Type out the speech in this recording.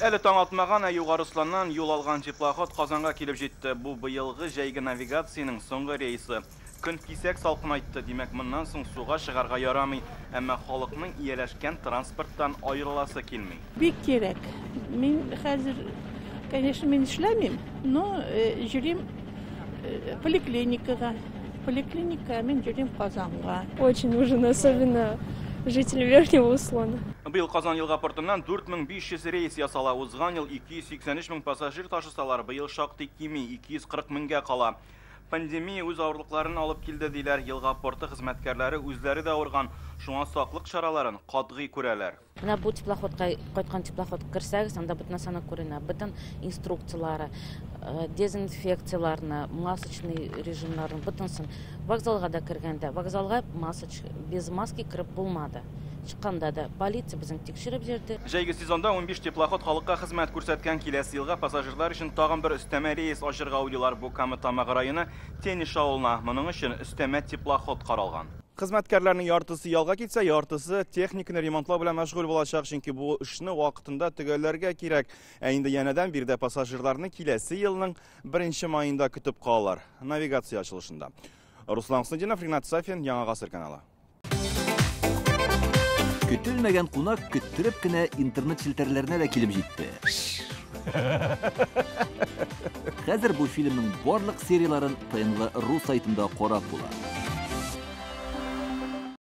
Әле таң атмаган, ә Югары Осланнан юл алган теплоход Казанга килеп җитте. Бу быелгы җәйге навигациянең соңгы рейсы. Көн кисәк салкынайтты, димәк, моннан соң суга чыгарга ярамый. Әмма халыкның ияләшкән транспорттан аерыласы килми. Бик кирәк. Мин хәзер, конечно, мин эшләмим, но йөрим поликлиникага. Поликлиникага мин йөрим Казанга. Очень нужен, особенно жителям Верхнего Услона. Быел Казан елга портыннан 4500 рейс ясала. Узган ел 283 мең пассажир ташысалар, быел шактый кими, 240 меңгә кала. Пандемия үз авырлыкларын алып килде, диләр. Елга порты хезмәткәрләре үзләре дә авырган, шуңа саклык чараларын катгый күрәләр. Менә бу теплоходка кайткан теплоход керсәгез, анда бөтен нәрсәне күренә, бөтен инструкцияләре, дезинфекцияләрне, масочный режимнарны, бөтенсен. Вокзалга да кергәндә, вокзалга масоч, без маски кереп булмады. Чыкканда да полиция безне тикшереп йөрде. Җәйге сезонда 15 теплоход халыкка хезмәт күрсәткән. Киләсе елга пассажирлар өчен тагын бер өстәмә рейс ачырга уйлыйлар. Бу Кама Тамагы районы Тенеш авылына. Моның өчен өстәмә теплоход каралган. Хезмәткәрләрнең яртысы ялга китсә, яртысы техниканы ремонтлау белән мәшгуль булачак, чөнки бу эшне вакытында төгәлләргә кирәк. Ә инде янәдән биредә пассажирларны киләсе елның 1 маенда көтеп калалар. Навигация ачылышында. Руслан Хуснетдинов, Ринат Сафин, Яңа Гасыр каналы. Көтелмәгән кунак көттереп кенә интернет челтәрләренә дә килеп җитте. Хәзер бу фильмның барлык серияләрен ТНВ.ру сайтында карап була.